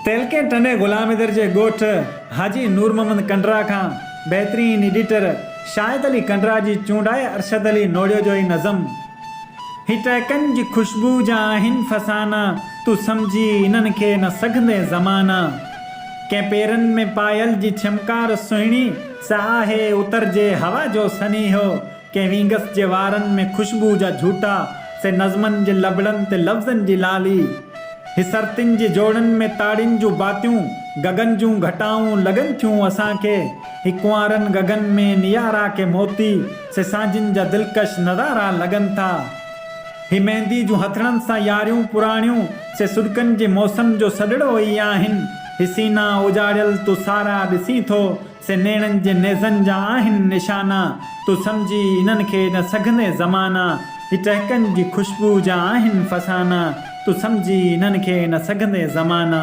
تعلقي ٽنڊي غلام حيدر جي ڳوٺ حاجي نور محمد ڪنڊرا کان بهترين ايڊيٽر شاهد علي ڪنڊرا جي چونڊائي ارشد علي نوڙيو جو هي نظم. هي ٽهڪن جي خوشبو جا آهن فسانا تون سمجهي انهن کي نه سگهندين زمانا. ڪنهن پيرن ۾ پايل جي ڇمڪار سهڻي سا آهي اتر جي هوا جو سنيهو ڪنهن وينگس جي وارن ۾ خوشبو جا جهوٽا، سي نظمن جي لبڙن تي لفظن جي لالي. هي سرتين جي جوڙن ۾ تاڙين جون باتيون، گگن جون گهٽائون لڳن ٿيون اسان کي. هي ڪنوارن گگن ۾ نيارا ڪي موتي، سي سانجهين جا دلڪش نظارا لڳن ٿا. هي ميندي جون هٿڙن سان ياريون پراڻيون، سي سڏڪن جي موسم جو سڏڙو ئي آهن. هي سينا اجاڙيل تون سارا ڏسين ٿو، سي نيڻن جي نيزن جا آهن نشانا، تون سمجهي انهن کي نه سگهندين زمانا، هي ٽهڪن جي خوشبو جا آهن فسانا، تون سمجهي انهن کي نه سگهندين زمانا.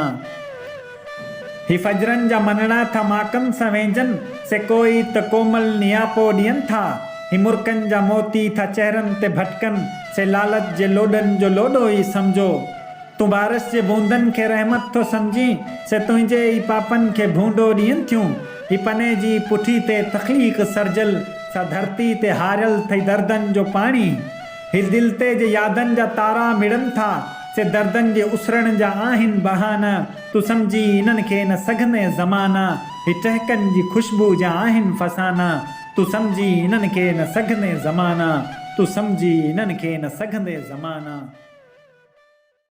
هي فجرن جا منڙا ٿا ماڪن سان وينجن، سي ڪوئي ته ڪومل نياپو ڏين ٿا، هي مرڪن جا موتي ٿا چهرن تي ڀٽڪن، سي لالچ جي لوڏن جو لوڏو ئي سمجهو. تون بارش جي بوندن کي رحمت ٿو سمجهين، سي تنهنجي ئي پاپن کي ڀونڊو ڏين ٿيون. هي پني جي پٺي تي تخليق سرجيل، سا ڌرتي تي هاريل ٿئي دردن جو پاڻي. هي دل تي جي يادن جا تارا مڙن ٿا، سي دردن جي اسرڻ جا آهن بهانا. تون سمجهي انهن کي نه سگهندين زمانا، هي ٽهڪن جي خوشبو جا آهن فسانا. تون سمجهي انهن کي نه سگهندين زمانا، تون سمجهي انهن کي نه سگهندين زمانا.